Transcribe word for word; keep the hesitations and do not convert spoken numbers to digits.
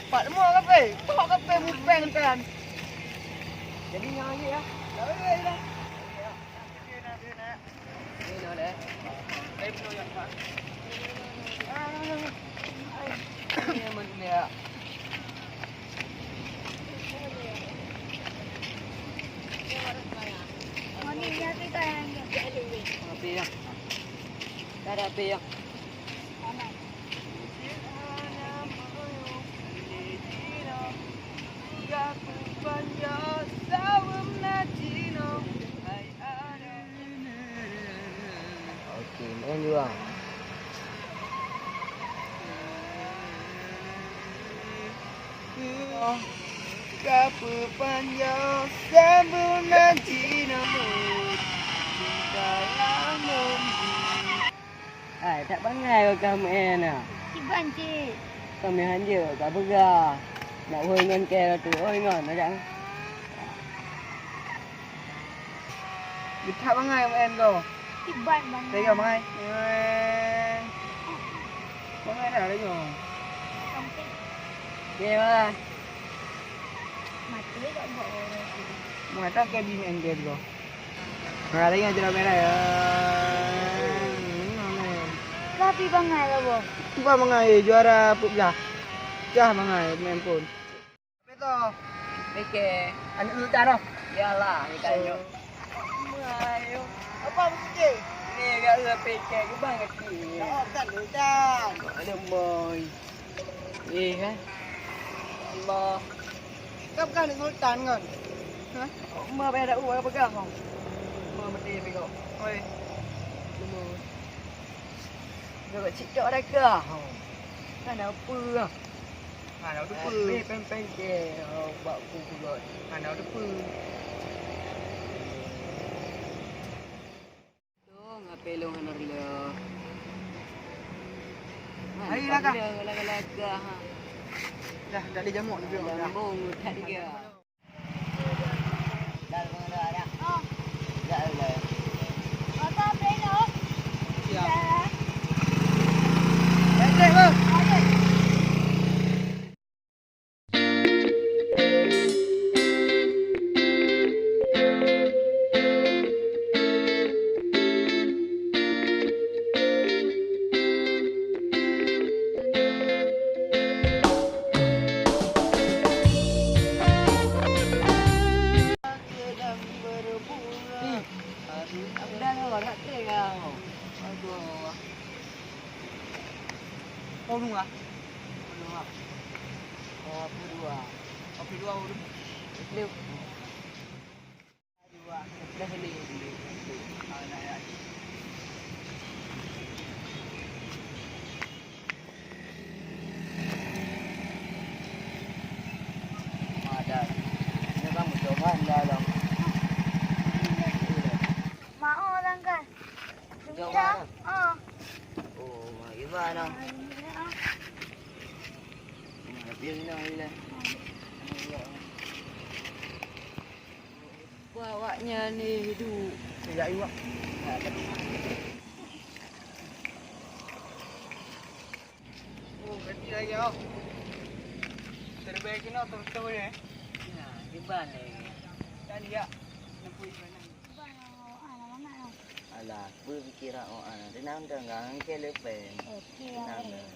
Pat leumah kape? Pok kape mupeng tan. Jadi nyang lagi ya. Dah boleh dah. Api ya. Ada api ya. Oke, main juga. Ka peupanjang sambung nanti namun. Hai, that bangai kah meu'en na? Kiban cit. Kami hanjeuet ka peugah. Nak hôi ngon kèe tu, hôi ngon, ajak. Geutak bangai meu'en ko. Kiban bangai. Tega bangai. Bangai dah laju. Sampai. Oke, bye. Mati tak buat orang tu. Mengatakan kabi meu'en ko. Nah, ada yang tidak merah ya. Tapi bangai lah, boh. Bukan bangai, juara put belah. Cah bangai, main pun. Betul. Pike. Anak lu tak dah? Yalah, kita yuk. Ayo. Apa pike? Ni gak lu pike, kebang kecil. Tak, kan, lu tak. Ada boy. Eh, kan? Allah. Kau bukan Sultan kan? Hah? Ma payah dak uwa pegang kau. Ma mati pegok. Oi. Cuma. Gak cik cok dah kah? Kan apa? Hana depe. Peng-peng ke. Bak ku pegok. Hana depe. Dong, H P lôn hana rila. Hai, lagak. Lagak-lagak, ha. Dah, dah dijamuk, dijamuk, dah. Lambung, tak tiga. Dah, dah, dah. Oh. Dah, dah. Apa, H P lôn? Siap. Dah. Dah, dah, bang. Ada. Ih, aku dah lewat, nak tengok. Aduh. Kau nunggu ah? Kau nunggu ah? Oh, apa dua? Apa dua, apa dua? Dua. Dah sini. Ah, nak, nak. Madan. Ini kan musoh kan dalam. Mau langgar. Jauh mana? Oh. Oh, gimana? Ah, ini, ah. Biar ni lah. Awaknyan ni hidup. Tidak iwak. Oh, berarti lagi oh. Terbaik kena betul-betul ni. Nah, gimana ni? Tadi ya. Nampak di mana? Alah, berfikir awak anak. Tenang, tenang, ke lepen. Okey, tenang, tenang.